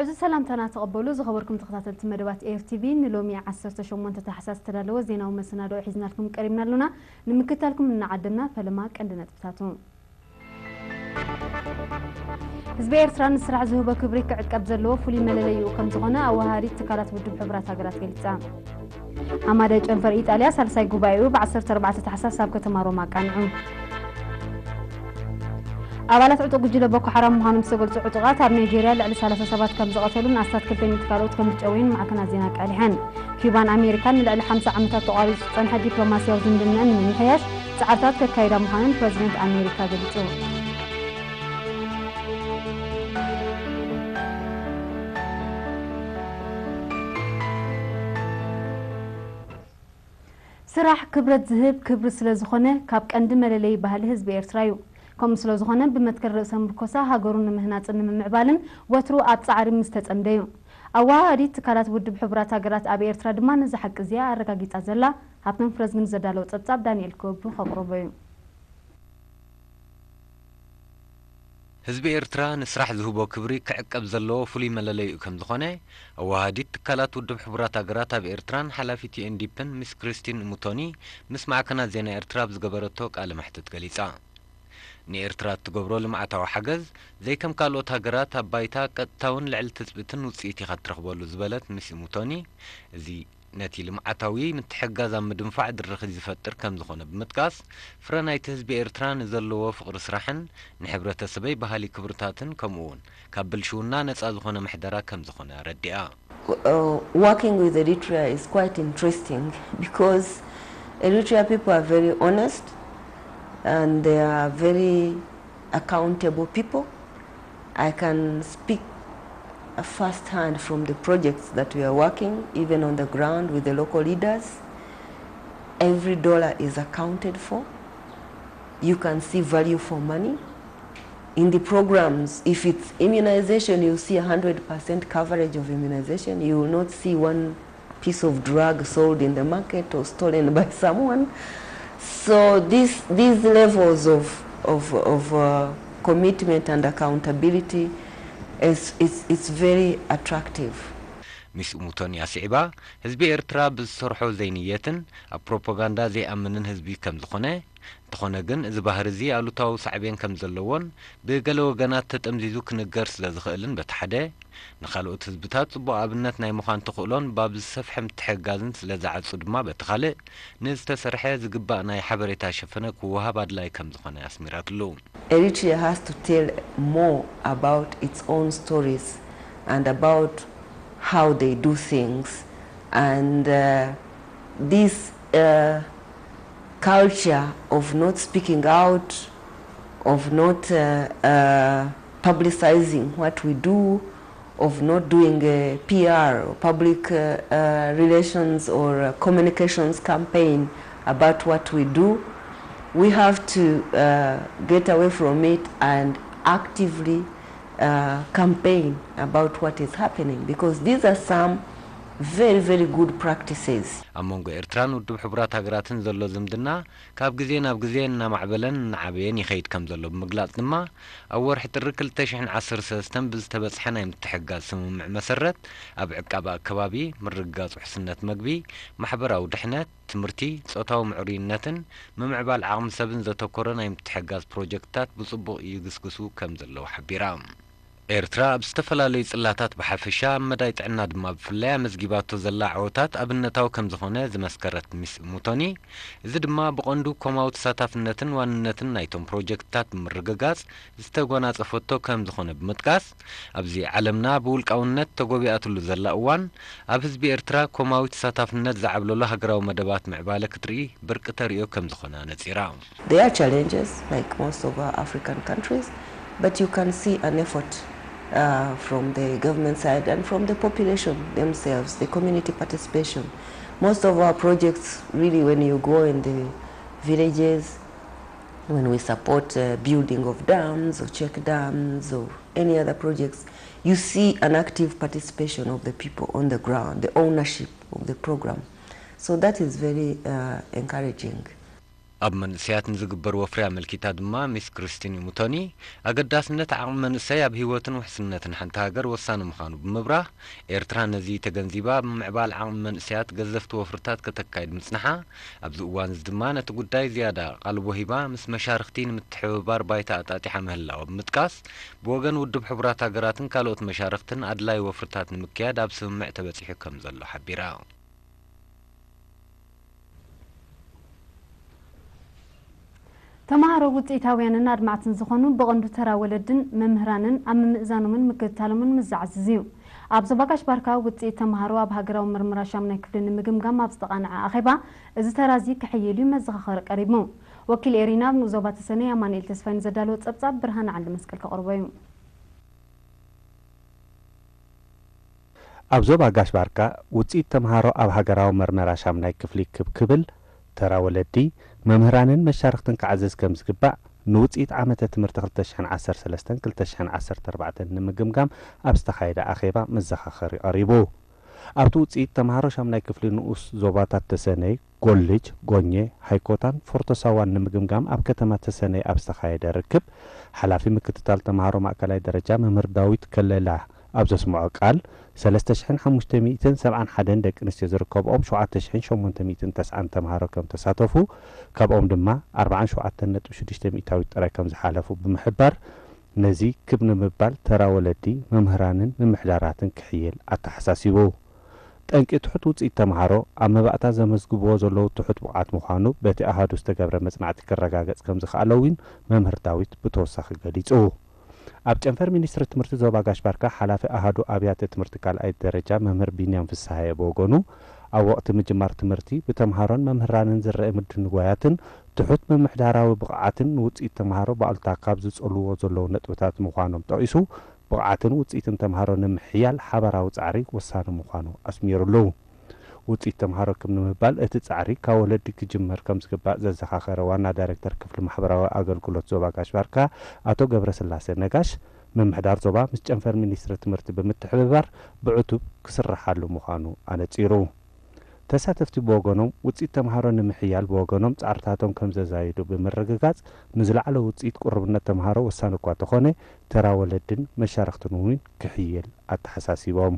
ዕዙዝ ሰላምታና ተቐበሉ። ዝኸበርኩም ተኸታተልቲ መደባት ኤር ቲቪ፣ ንሎሚ ዓሰርተ ሸሞንተ ታሕሳስ ዝተዳለወ ዜናዊ መሰናድኦ ሒዝናልኩም ቀሪብና ኣሎና። ንምክታልኩም እናዓደምና፣ ፈለማ ቀንዲ ነጥብታቱ። ህዝቢ ኤርትራ ንስራሕ ዝህቦ ክብሪ ክዕቀብ ዘለዎ ፍሉይ መለለይኡ ከም ዝኾነ ኣወሃሃዲት ትካላት ውድብ ሕቡራት ሃገራት ገሊጻ። ሓማዳይ ጨንፈር ኢጣልያ ሳልሳይ ጉባኤኡ ብ ዓሰርተ ኣርባዕተ ታሕሳስ ኣብ ከተማ ሮማ ኣቃንዑ። ኣባላት ዕጡቕ ጉጅለ ቦኮ ሓራም ምዃኖም ዝተገልጹ ዕጡቓት ኣብ ናይጄርያ ልዕሊ ሰላሳ ሰባት ከም ዝቐተሉን ኣስታት ክልተ ሚእቲ ካልኦት ከም ዝጨወዩን ማዕከናት ዜና ኣቃሊሐን። ኪዩባን ኣሜሪካን ንልዕሊ ሓምሳ ዓመታት ተቋሪጹ ዝጸንሐ ዲፕሎማስያዊ ዝምድናኣን ንምምሕያሽ ጻዕርታት ከካይዳ ምዃነን ፕረዚደንት ኣሜሪካ ገሊጹ። ስራሕ ክብረት ዝህብ ክብሪ ስለ ዝኾነ፣ ካብ ቀንዲ መለለዪ ባህሊ ህዝቢ ኤርትራ እዩ። ከምኡ ስለ ዝኾነ፣ ብመትከል ርእሰ ምርኮሳ ሃገሩ ንምህናጽን ንምምዕባልን ወትሩ ኣብ ጻዕሪ ምስ ተጸምደ እዩ። ኣወሃሃዲት ትካላት ውድብ ሕቡራት ሃገራት ኣብ ኤርትራ ድማ ነዚ ሓቂ እዚኣ ኣረጋጊጻ ዘላ። ሃብቶም ፍረዝግን ዘዳለዎ ጸብጻብ ዳንኤል ክወቡ ከቕርቦ እዩ። ህዝቢ ኤርትራ ንስራሕ ዝህቦ ክብሪ ክዕቀብ ዘለዎ ፍሉይ መለለይኡ ከም ዝኾነ፣ ኣወሃሃዲት ትካላት ውድብ ሕቡራት ሃገራት ኣብ ኤርትራን ሓላፊት ዩ ኤን ዲ ፒን ሚስ ክሪስቲን ሙቶኒ ምስ ማዕከናት ዜና ኤርትራ ኣብ ዝገበረቶ ቃለ መሕትት ገሊጻ። ንኤርትራ እትገብሮ ልምዓታዊ ሓገዝ፣ ዘይከም ካልኦት ሃገራት ኣብ ባይታ ቀጥታውን ልዕሊ ትጽቢትን ውጽኢት ኢኻ እትረኽበሉ ዝበለት ሚስ ሙቶኒ፣ እዚ ነቲ ልምዓታዊ ምትሕግጋዝ ኣብ ምድንፋዕ ድርኺት ዝፈጥር ከም ዝኾነ ብምጥቃስ፣ ፍረ ናይቲ ህዝቢ ኤርትራ ንዘለዎ ፍቕሪ ስራሕን ንሕብረተሰበይ በሃሊ ክብርታትን ከምኡ እውን ካብ ብልሽውና ነጻ ዝኾነ ምሕደራ ከም ዝኾነ ኣረዲኣ። Uh, working with Eritrea is quite interesting because Eritrea people are very honest and they are very accountable people. I can speak firsthand from the projects that we are working, even on the ground with the local leaders. Every dollar is accounted for. You can see value for money. In the programs, if it's immunization, you see one hundred percent coverage of immunization. You will not see one piece of drug sold in the market or stolen by someone. So this, these levels of, of, of uh, commitment and accountability is, is, is very attractive. ሚስ ሙቶኒ ኣስዒባ፣ ህዝቢ ኤርትራ ብዝሰርሖ ዘይንየትን ኣብ ፕሮፓጋንዳ ዘይኣምንን ህዝቢ ከም ዝኾነ፣ እንተኾነ ግን እዚ ባህሪ እዚ ኣሉታዊ ሳዕቤን ከም ዘለዎን ብገለ ወገናት ተጠምዚዙ ክንገር ስለ ዝኽእልን በቲ ሓደ፣ ንኻልኦት ህዝብታት ጽቡቕ ኣብነት ናይ ምዃን ተኽእሎን ባብ ዝሰፍሐ ምትሕግጋዝን ስለ ዝዓጹ ድማ በቲ ካልእ፣ ንዝተሰርሐ ዝግባእ ናይ ሓበሬታ ሸፈነ ክወሃብ ኣድላይ ከም ዝኾነ ኣስሚራትሉ። Eritrea has to tell more about its own stories and about how they do things and uh, this uh, culture of not speaking out, of not uh, uh, publicizing what we do, of not doing a P R or public uh, uh, relations or uh, communications campaign about what we do, we have to uh, get away from it and actively uh, campaign about what is happening because these are some very, very good practices. ኣብ መንጎ ኤርትራን ውድብ ሕቡራት ሃገራትን ዘሎ ዝምድና ካብ ግዜ ናብ ግዜ እናማዕበለን እናዓበየን ይኸይድ ከም ዘሎ ብምግላጽ ድማ፣ ኣብ ወርሒ ጥሪ ክልተ ሽሕን ዓሰርተ ሰለስተን ብዝተበጽሐ ናይ ምትሕግጋዝ ስምምዕ መሰረት፣ ኣብ ዕቃበ ኣከባቢ፣ ምርግጋጽ ውሕስነት መግቢ፣ ማሕበራዊ ድሕነት፣ ትምህርቲ፣ ጾታዊ ምዕሩይነትን ምምዕባል ዓቕሚ ሰብን ዘተኮረ ናይ ምትሕግጋዝ ፕሮጀክትታት ብጽቡቕ ይግስግሱ ከም ዘለዉ ሓቢራ። ኤርትራ ኣብ ዝተፈላለዩ ጽላታት ብሓፈሻ፣ ኣብ መዳይ ጥዕና ድማ ብፍላይ ኣመዝጊባቶ ዘላ ዓወታት ኣብነታዊ ከም ዝኾነ ዝመስከረት ሚስ ሙቶኒ፣ እዚ ድማ ብቐንዱ ኮማዊ ተሳታፍነትን ዋንነትን ናይቶም ፕሮጀክትታት ብምርግጋጽ ዝተጎናጸፈቶ ከም ዝኾነ ብምጥቃስ፣ ኣብዚ ዓለምና ብውልቃውነት ተጎቢኣትሉ ዘላ እዋን፣ ኣብ ህዝቢ ኤርትራ ኮማዊ ተሳታፍነት ዝዓብለሎ ሃገራዊ መደባት ምዕባለ ክትርኢ ብርቂ ተርእዮ ከም ዝኾነ ኣነጺራ። There are challenges, like most of our African countries, but you can see an effort uh, from the government side and from the population themselves, the community participation. Most of our projects, really, when you go in the villages, when we support uh, building of dams or check dams or any other projects, you see an active participation of the people on the ground, the ownership of the program. So that is very uh, encouraging. ኣብ መንእሰያት ንዝግበር ወፍሪ ኣመልኪታ ድማ ሚስ ክሪስቲን ሙቶኒ፣ ኣገዳስነት ዓቕሚ መንእሰይ ኣብ ህይወትን ውሕስነትን ሓንቲ ሃገር ወሳኒ ምዃኑ ብምብራህ፣ ኤርትራ ነዚ ተገንዚባ ኣብ ምምዕባል ዓቕሚ መንእሰያት ገዘፍቲ ወፍርታት ከተካይድ ምጽንሓ፣ ኣብዚ እዋን እዚ ድማ ነቲ ጉዳይ ዝያዳ ኣቓልቦ ሂባ ምስ መሻርኽቲ ንምትሕብባር ባይታ ኣጣጢሓ ምህላዋ ብምጥቃስ፣ ብወገን ውድብ ሕቡራት ሃገራትን ካልኦት መሻርኽትን ኣድላዪ ወፍርታት ንምክያድ ኣብ ስምምዕ ተበጺሑ ከም ዘሎ ሓቢራ። ተምሃሮ ውፅኢታውያንን ኣድማዕትን ዝኾኑ ብቐንዱ ተራ ወለድን መምህራንን ኣብ ምምእዛኖምን ምክትታሎምን ምስ ዝዓዝዝ እዩ። ኣብ ዞባ ጋሽ ባርካ ውፅኢት ተምሃሮ ኣብ ሃገራዊ ምርምራ ሻምናይ ክፍሊ ንምግምጋም ኣብ ዝተቓንዐ ኣኼባ፣ እዚ ተራ እዚ ክሕይል እዩ መዘኻኸሪ ቀሪቡ። ወኪል ኤሪና ኣብ ንኡስ ዞባ ተሰነይ ኣማኑኤል ተስፋይ ንዘዳለዎ ጸብጻብ ብርሃነ ዓንደመስቀል ከቕርቦ እዩ። ኣብ ዞባ ጋሽ ባርካ ውፅኢት ተምሃሮ ኣብ ሃገራዊ መርመራ ሻምናይ ክፍሊ ክብ ክብል፣ ተራ ወለዲ፣ መምህራንን መሻርኽትን ክዓዝዝ ከም ዝግባእ፣ ንውፅኢት ዓመተ ትምህርቲ ክልተ ሽሕን ዓሰርተ ሰለስተን ክልተ ሽሕን ዓሰርተ ኣርባዕተን ንምግምጋም ኣብ ዝተኻየደ ኣኼባ መዘኻኸሪ ቀሪቡ። ኣብቲ ውፅኢት ተምሃሮ ሻምናይ ክፍሊ ንኡስ ዞባታት ተሰነይ፣ ጎልጅ፣ ጎኘ፣ ሃይኮታን ፎርቶ ሳዋን ንምግምጋም ኣብ ከተማ ተሰነይ ኣብ ዝተኻየደ ርክብ፣ ሓላፊ ምክትታል ተምሃሮ ማእከላይ ደረጃ መምህር ዳዊት ከለላ ኣብ ዘስምዖ ቃል፣ ሰለስተ ሽሕን ሓሙሽተ ሚእትን ሰብዓን ሓደን ደቂ ኣንስትዮ ዝርከብኦም ሸውዓተ ሽሕን ሸሞንተ ሚእትን ተስዓን ተምሃሮ ከም ተሳተፉ፣ ካብኦም ድማ ኣርብዓን ሸውዓተን ነጥቢ ሽዱሽተ ሚእታዊት ጥራይ ከም ዝሓለፉ ብምሕባር፣ ነዚ ክብ ንምባል ተራ ወለዲ፣ መምህራንን ምምሕዳራትን ክሕይል ኣተሓሳሲቡ። ጠንቂ ትሑት ውፅኢት ተምሃሮ ኣብ መባእታ ዘመዝግብዎ ዘለዉ ትሑት ብቕዓት ምዃኑ በቲ ኣሃዱ ዝተገብረ መፅናዕቲ ክረጋገፅ ከም ዝኸኣለ እውን መምህር ዳዊት ብተወሳኺ ገሊፁ። ኣብ ጨንፈር ሚኒስትሪ ትምህርቲ ዞባ ጋሽ ባርካ ሓላፊ ኣሃዱ ኣብያተ ትምህርቲ ካልኣይ ደረጃ መምህር ቢንያም ፍስሃየ ብወገኑ፣ ኣብ ወቕቲ ምጅማር ትምህርቲ ብተምሃሮን መምህራንን ዝረአ ምድንጓያትን ትሑት ምምሕዳራዊ ብቕዓትን ንውፅኢት ተምሃሮ ብኣሉታ ካብ ዝጸልውዎ ዘለዉ ነጥብታት ምዃኖም ጠቒሱ፣ ብቕዓትን ውፅኢትን ተምሃሮ ንምሕያል ሓባራዊ ጻዕሪ ወሳኒ ምዃኑ ኣስሚሩሉ። ውፅኢት ተምሃሮ ክብ ንምባል እቲ ጻዕሪ ካብ ወለዲ ክጅመር ከም ዝግባእ ዘዘኻኸረ ዋና ዳይሬክተር ክፍሊ ማሕበራዊ ኣገልግሎት ዞባ ጋሽ ባርካ ኣቶ ገብረስላሴ ነጋሽ፣ ምምሕዳር ዞባ ምስ ጨንፈር ሚኒስትሪ ትምህርቲ ብምትሕብባር ብዕቱብ ክስረሓሉ ምዃኑ ኣነጺሩ። ተሳተፍቲ ብወገኖም፣ ውፅኢት ተምሃሮ ንምሕያል ብወገኖም ፃዕርታቶም ከም ዘዛይዱ ብምርግጋፅ፣ ንዝለዓለ ውፅኢት ቅሩብነት ተምሃሮ ወሳኒ እኳ ተኾነ፣ ተራ ወለድን መሻርኽትን እውን ክሕይል ኣተሓሳሲቦም።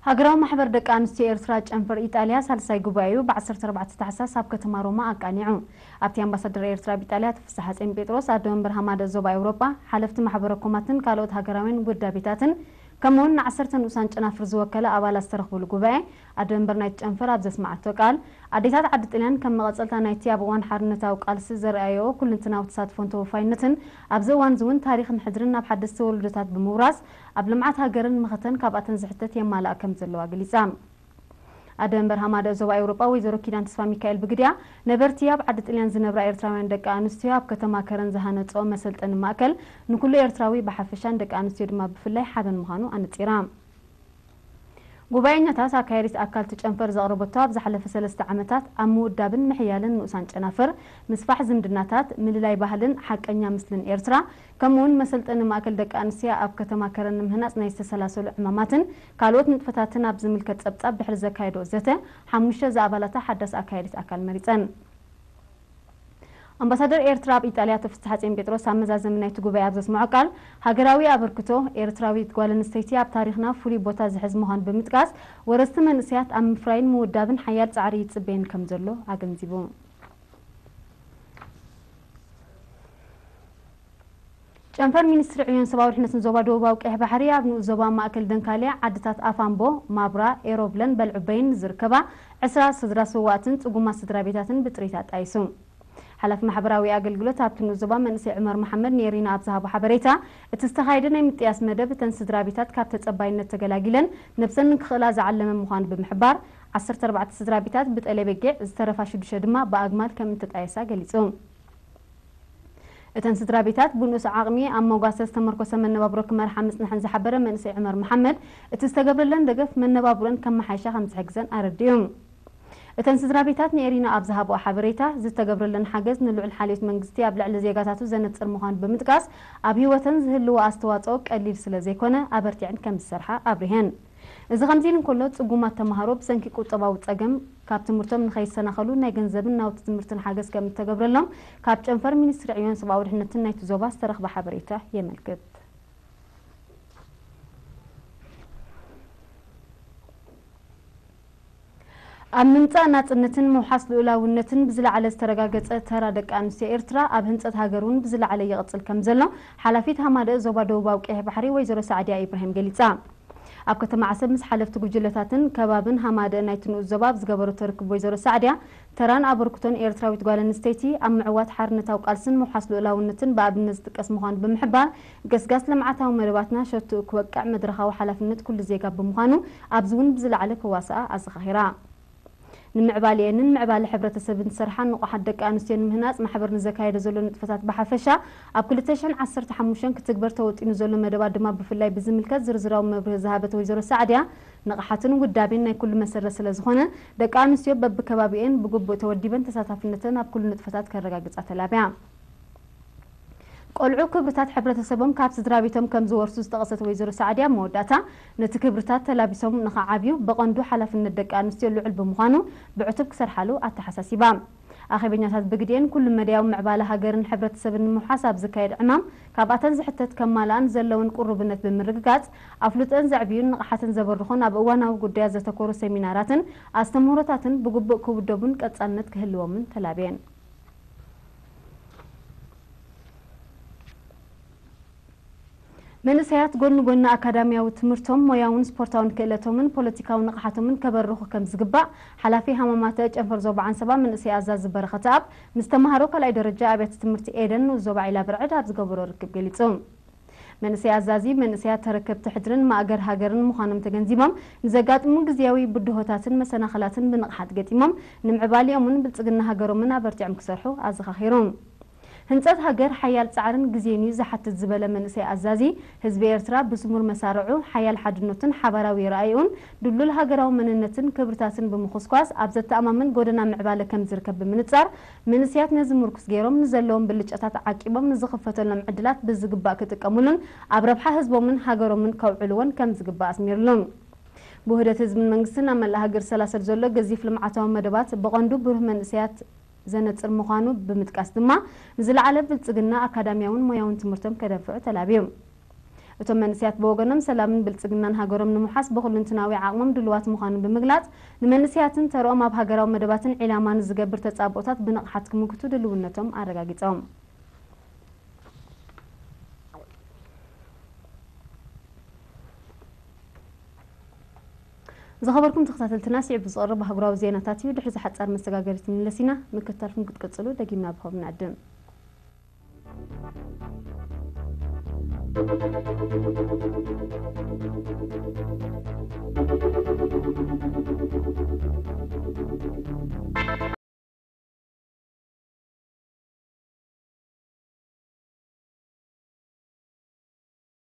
ሃገራዊ ማሕበር ደቂ ኣንስትዮ ኤርትራ ጨንፈር ኢጣልያ ሳልሳይ ጉባኤኡ ብ ዓሰርተ ኣርባዕተ ታሕሳስ ኣብ ከተማ ሮማ ኣቃኒዑ። ኣብቲ ኣምባሳደር ኤርትራ ኣብ ኢጣልያ ኣቶ ፍስሓ ጼንጴጥሮስ ኣደ መንበር ሃማደእ ዞባ ኤውሮጳ፣ ሓለፍቲ ማሕበረ ኮማትን ካልኦት ሃገራውያን ውዳቤታትን ከምኡውን ንዓሰርተ ንኡሳን ጨናፍር ዝወከለ ኣባላት ዝተረኽብሉ ጉባኤ ኣደ መንበር ናይቲ ጨንፈር ኣብ ዘስመዓቶ ቃል፣ ኣዴታት ዓዲ ጥልያን ከም መቐጸልታ ናይቲ ኣብ እዋን ሓርነታዊ ቃልሲ ዘርኣያኦ ኩልንትናዊ ተሳትፎን ተወፋይነትን ኣብዚ እዋን እዚ እውን ታሪኽን ሕድርን ናብ ሓደስቲ ወለዶታት ብምውራስ ኣብ ልምዓት ሃገርን መኸተን ካብኣተን ዝሕተት የማልኣ ከም ዘለዋ ገሊጻ። ኣደ መንበር ሃማደእ ዞባ ኤውሮጳ ወይዘሮ ኪዳን ተስፋሚካኤል ብግዲኣ፣ ነበርቲ ኣብ ዓዲ ጥልያን ዝነብራ ኤርትራውያን ደቂ ኣንስትዮ ኣብ ከተማ ከረን ዝሃነጽኦ መሰልጠኒ ማእከል ንኩሉ ኤርትራዊ ብሓፈሻን ደቂ ኣንስትዮ ድማ ብፍላይ ሓበን ምዃኑ ኣነጺራ። ጉባኤኛታት ኣካየዲት ኣካል እቲ ጨንፈር ዘቕረበቶ ኣብ ዝሓለፈ ሰለስተ ዓመታት ኣብ ምውዳብን ምሕያልን ንኡሳን ጨናፍር፣ ምስፋሕ ዝምድናታት፣ ምልላይ ባህልን ሓቀኛ ምስልን ኤርትራ፣ ከምኡውን መሰልጠኒ ማእከል ደቂ ኣንስትያ ኣብ ከተማ ከረን ንምህናጽ ናይ ዝተሰላሰሉ ዕማማትን ካልኦት ንጥፈታትን ኣብ ዝምልከት ጸብጻብ ድሕሪ ዘካየዶ ዘተ፣ ሓሙሽተ ዝኣባላታ ሓዳስ ኣካያዲት ኣካል መሪጸን። ኣምባሳደር ኤርትራ ኣብ ኢጣልያ ኣቶ ፍስሓ ጼንጴጥሮስ ኣብ መዛዘሚ ናይቲ ጉባኤ ኣብ ዘስምዖ ቃል፣ ሃገራዊ ኣበርክቶ ኤርትራዊት ጓል ኣንስተይቲ ኣብ ታሪኽና ፍሉይ ቦታ ዝሕዝ ምዃኑ ብምጥቃስ፣ ወረስቲ መንእሰያት ኣብ ምፍራይን ምውዳብን ሓያል ጻዕሪ ይጽበየን ከም ዘሎ ኣገንዚቡ። ጨንፈር ሚኒስትሪ ዕዮን ሰብኣዊ ድሕነትን ዞባ ደቡባዊ ቀይሕ ባሕሪ ኣብ ንኡስ ዞባ ማእከል ደንካልያ ዓድታት ኣፋምቦ፣ ማብራ፣ ኤሮብለን በልዑበይን ዝርከባ ዕስራ ስድራ ስውኣትን ጽጉማት ስድራ ቤታትን ብጥሪት ኣጣይሱ። ሓላፊ ማሕበራዊ ኣገልግሎት ኣብቲ ንኡስ ዞባ መንእሰይ ዑመር መሓመድ ንኤሪና ኣብ ዝሃቦ ሓበሬታ፣ እቲ ዝተኻየደ ናይ ምጥያስ መደብ እተን ስድራ ቤታት ካብ ተጸባይነት ተገላጊለን ነብሰን ንክኽእላ ዝዓለመ ምዃኑ ብምሕባር፣ ዓሰርተ ኣርባዕተ ስድራ ቤታት ብጠለይ በጊዕ፣ ዝተረፋ ሽዱሽተ ድማ ብኣግማል ከም እተጣየሳ ገሊጹ። እተን ስድራ ቤታት ብንኡስ ዓቕሚ ኣብ መጓሰ ዝተመርኮሰ መነባብሮ ክመርሓ ምጽንሐን ዝሓበረ መንእሰይ ዑመር መሓመድ፣ እቲ ዝተገብረለን ደገፍ መነባብሮን ከመሓይሻ ከም ዝሕግዘን ኣረዲኡ። እተን ስድራ ቤታት ንኤሪና ኣብ ዝሃብኦ ሓበሬታ፣ ዝተገብረለን ሓገዝ ንልዑል ሓልዮት መንግስቲ ኣብ ልዕሊ ዜጋታቱ ዘነጽር ምዃኑ ብምጥቃስ፣ ኣብ ህይወተን ዝህልዎ ኣስተዋጽኦ ቀሊል ስለ ዘይኮነ ኣበርቲዐን ከም ዝሰርሓ ኣብሪሀን። እዚ ከምዚ ኢሉ እንከሎ፣ ጽጉማት ተምሃሮ ብሰንኪ ቁጠባዊ ጸገም ካብ ትምህርቶም ንኸይሰናኸሉ ናይ ገንዘብን ናውቲ ትምህርትን ሓገዝ ከም እተገብረሎም ካብ ጨንፈር ሚኒስትሪ ዕዮን ሰብኣዊ ድሕነትን ናይቲ ዞባ ዝተረኽበ ሓበሬታ የመልክት። ኣብ ምምጻእ ናጽነትን ምውሓስ ልኡላውነትን ብዝለዓለ ዝተረጋገጸ ተራ ደቂ ኣንስትዮ ኤርትራ ኣብ ህንጸት ሃገር እውን ብዝለዓለ ይቕጽል ከም ዘሎ ሓላፊት ሃማደእ ዞባ ደቡባዊ ቀይሕ ባሕሪ ወይዘሮ ሳዕድያ ኢብራሂም ገሊጻ። ኣብ ከተማ ዓሰብ ምስ ሓለፍቲ ጉጅለታትን ከባብን ሃማደእ ናይቲ ንኡስ ዞባ ኣብ ዝገበረቶ ርክብ ወይዘሮ ሳዕድያ፣ ተራን ኣበርክቶን ኤርትራዊት ጓል ኣንስተይቲ ኣብ ምዕዋት ሓርነታዊ ቃልስን ምውሓስ ልኡላውነትን ብኣብነት ዝጥቀስ ምዃኑ ብምሕባር፣ ገስጋስ ልምዓታዊ መደባትና ሸትኡ ክወቅዕ መድረኻዊ ሓላፍነት ኩሉ ዜጋ ብምዃኑ፣ ኣብዚ እውን ብዝለዓለ ክዋስኣ ኣዘኻኺራ። ንምዕባሌአንን ምዕባለ ሕብረተሰብን ዝሰርሓ ንቑሓት ደቂ ኣንስትዮ ንምህናጽ ማሕበር ንዘካየዶ ዘሎ ንጥፈታት ብሓፈሻ፣ ኣብ ክልተ ሽሕን ዓሰርተ ሓሙሽተን ክትግበር ተወጢኑ ዘሎ መደባት ድማ ብፍላይ ብዝምልከት ዝርዝራዊ መብርሂ ዝሃበት ወይዘሮ ሳዕድያ፣ ንቕሓትን ውዳቤን ናይ ኩሉ መሰረት ስለ ዝኾነ፣ ደቂ ኣንስትዮ በብከባቢኤን ብግቡእ ተወዲበን ተሳታፍነተን ኣብ ኩሉ ንጥፈታት ከረጋግጻ ተላብያ። ቆልዑ ክብርታት ሕብረተሰቦም ካብ ስድራ ቤቶም ከም ዝወርሱ ዝጠቐሰት ወይዘሮ ሳዕድያ፣ ኣብ መወዳእታ ነቲ ክብርታት ተላቢሶም ንኸዓብዩ ብቐንዱ ሓላፍነት ደቂ ኣንስትዮ ልዑል ብምዃኑ ብዕቱብ ክሰርሓሉ ኣተሓሳሲባ። ኣኼበኛታት ብግዲኤን ኩሉ መዳያዊ ምዕባለ ሃገርን ሕብረተሰብን ንምውሓስ ኣብ ዝካየድ ዕማም፣ ካብኣተን ዝሕተት ከማልኣን ዘለውን ቅሩብነት ብምርግጋጽ፣ ኣፍልጦን ዘዕብዩን ንቕሓተን ዘበርኹን ኣብ እዋናዊ ጉዳያት ዘተኮሩ ሰሚናራትን ኣስተምህሮታትን ብግቡእ ክውደቡን ቀጻልነት ክህልዎምን ተላብየን። መንእሰያት ጎኒ ጎኒ ኣካዳሚያዊ ትምህርቶም፣ ሞያውን ስፖርታውን ክእለቶምን ፖለቲካዊ ንቕሓቶምን ከበርኹ ከም ዝግባእ ሓላፊ ሃማማተ ጨንፈር ዞባ ዓንሰባ መንእሰይ ኣዛዚ በረኸት ኣብ ምስ ተምሃሮ ካልኣይ ደረጃ ኣብያተ ትምህርቲ ኤደን ንኡስ ዞባ ዒላ ብርዕድ ኣብ ዝገበሮ ርክብ ገሊጹ። መንእሰይ ኣዛዚ፣ መንእሰያት ተረከብቲ ሕድርን ማእገር ሃገርን ምዃኖም ተገንዚቦም፣ ንዘጋጥሙ ግዝያዊ ብድሆታትን መሰናኸላትን ብንቕሓት ገጢሞም፣ ንምዕባሌኦምን ብልጽግና ሃገሮምን ኣበርቲዖም ክሰርሑ ኣዘኻኺሩ። ህንጸት ሃገር ሓያል ጻዕርን ግዜን እዩ ዝሓትት ዝበለ መንእሰይ ኣዛዚ፣ ህዝቢ ኤርትራ ብስሙር መሳርዑ፣ ሓያል ሓድነቱን ሓባራዊ ራእይኡን ድሉል ሃገራዊ መንነትን ክብርታትን ብምኹስኳስ ኣብ ዘተኣማምን ጎደና ምዕባለ ከም ዝርከብ ብምንጻር፣ መንእሰያት ነዚ ምርኩስ ገይሮም ንዘለዎም ብልጫታት ዓቂቦም ንዝኽፈተሎም ዕድላት ብዝግባእ ክጥቀሙሉን ኣብ ረብሓ ህዝቦምን ሃገሮምን ከውዕልዎን ከም ዝግባእ ኣስሚርሉ። ብውህደት ህዝብን መንግስትን ኣብ መላእ ሃገር ዝሰላሰል ዘሎ ገዚፍ ልምዓታዊ መደባት ብቐንዱ ብሩህ መንእሰያት ዘነጽር ምዃኑ ብምጥቃስ ድማ፣ ንዝለዓለ ብልጽግና ኣካዳሚያውን ሞያውን ትምህርቶም ከደንፍዑ ተላብዩ። እቶም መንእሰያት ብወገኖም፣ ሰላምን ብልጽግናን ሃገሮም ንምውሓስ ብኹልንትናዊ ዓቕሞም ድሉዋት ምዃኖም ብምግላጽ፣ ንመንእሰያትን ተርኦም ኣብ ሃገራዊ መደባትን ዒላማ ንዝገብር ተጻብኦታት ብንቕሓት ክምክቱ ድልውነቶም ኣረጋጊጾም። ዝኸበርኩም ተኸታተልትና፣ ስዒቡ ዝቐርብ ኣህጉራዊ ዜናታት እዩ። ድሕሪ እዚ ሓጻር መሰጋገሪት ንመለስ ኢና። ምክትታልኩም ክትቅጽሉ ደጊምና ብኸብሪ ንዕድም።